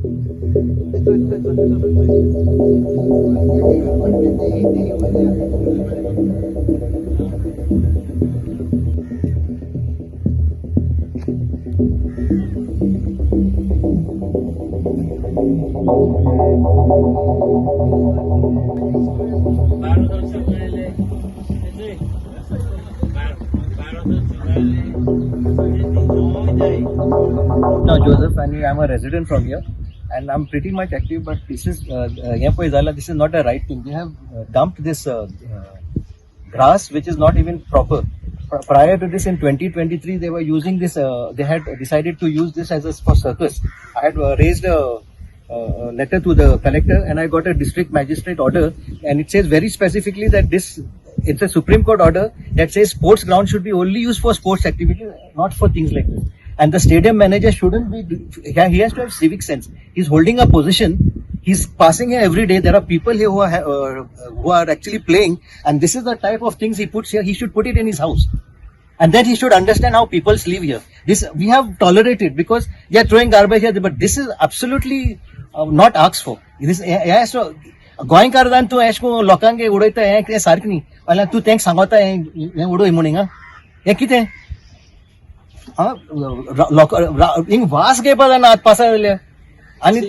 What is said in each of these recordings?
Now Joseph and I'm a resident from here and I'm pretty much active, but this is हें पळय जाल्यार this is not a right thing. They have dumped this grass which is not even proper. Prior to this, in 2023, they were using this, they had decided to use this as a for circus. I had raised a letter to the collector and I got a district magistrate order, and it says very specifically that this, it's a Supreme Court order that says sports ground should be only used for sports activities, not for things like this. And the stadium manager shouldn't be, he has to have civic sense. He's holding a position. He's passing here every day. There are people here who are actually playing, and this is the type of things he puts here. He should put it in his house. And then he should understand how people live here. This we have tolerated because they are throwing garbage here, but this is absolutely not asked for. This हे so गोंयकार जावन तूं अशें करून लोकांक उडयता, हें कितें सारकें न्ही. जाल्यार तूं तेंक सांगता हें हें उडय म्हूण हिंगा, हें कितें? आं, लोक हिंग वास घेवपा जायना आत पासा वयल्या. आनी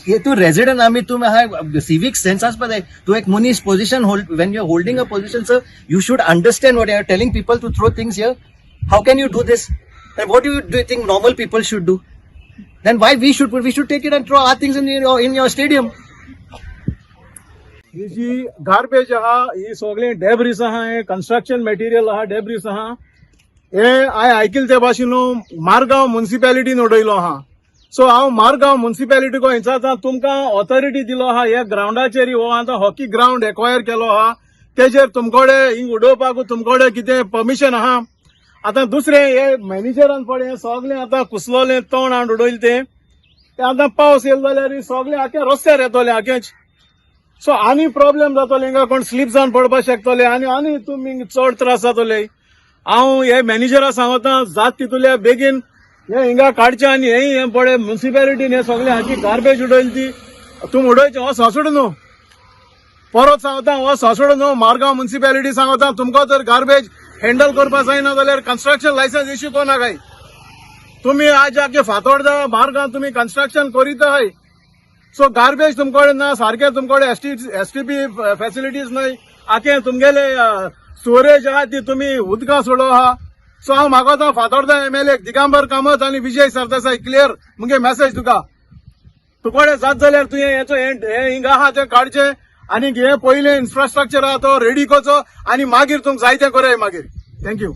हे तूं रेजिडंट, आमी तूं आहा, सिवीक सेन्स आसपा जाय. तूं एक मनीस position hold, when you are holding a position, sir, you should understand what you are telling people to throw things here. How can you do this? And what do you think normal people should do? Then why we should take it and throw our things in your stadium? He ji garbage आहा, ही सगळी डेब्रीस आहा, हे construction material आहा, डेब्रीस आहा. हे हांवें आयकिल ते भाशेन न्हू, मारगांव मुन्सिपॅलिटीन उडयलो आहा. सो हांव मारगांव मुन्सिपॅलिटी विचारता, तुमकां ऑथॉरिटी दिलो आहा ह्या ग्रावंडाचेर, हो आतां हॉकी ग्रावंड एक्वायर केलो आहा, तेजेर तुमकडे हिंग उडोवपाक तुमकडे कितें परमिशन आहा? आतां दुसरें, हे मॅनेजरान पळय हें सगळें आतां कुसलोलें तण हाडून उडयलें तें. तें आतां पावस येयलो जाल्यार सगळें आखे रस्त्यार येतोलें आखेच. सो आनी प्रॉब्लेम जातलो हिंगा, कोण स्लीप जावन पडपाक शकतले आनी आनी तुमी चड त्रास जातले. हांव हे मॅनेजरा सांगता, जात तितूले बेगीन हे हिंगा काडचें आनी हे हें पळय म्युन्सिपॅलिटीन हे सगळें हाची गार्बेज उडयली ती तुमी उडयचें. हो सांसडो न्हू, परत सांगता, हो सांसडो न्हू. मारगांव म्युन्सिपॅलिटी सांगता, तुमकां जर गार्बेज हँडल करपाक जायना जाल्यार कन्स्ट्रक्शन लायसन्स इश्यू करनाकाय तुमी. आज आखे फातोर्डा मारगांव तुमी कन्स्ट्रक्शन करीत आहाय. सो गार्बेज तुमकडे ना सारकें, तुमकडे एसटीपी फॅसिलिटीज न्हय, आखे तुमगेले स्टोरेज आहा ती तुमी उदकां सोडो आहा. सो हांव मागोता फातोर्डा एमएलए दिगंबर कामत आनी विजय सरदेसाय, क्लियर मुगे मेसेज तुका. तुकडे जात जाल्यार तुवें हेचो हें हिंगा आहा तें काडचें आनी हें पयलें इन्फ्रास्ट्रक्चर आहा तो रेडी करचो आनी मागीर तुमकां जाय तें कराय मागीर. Thank you.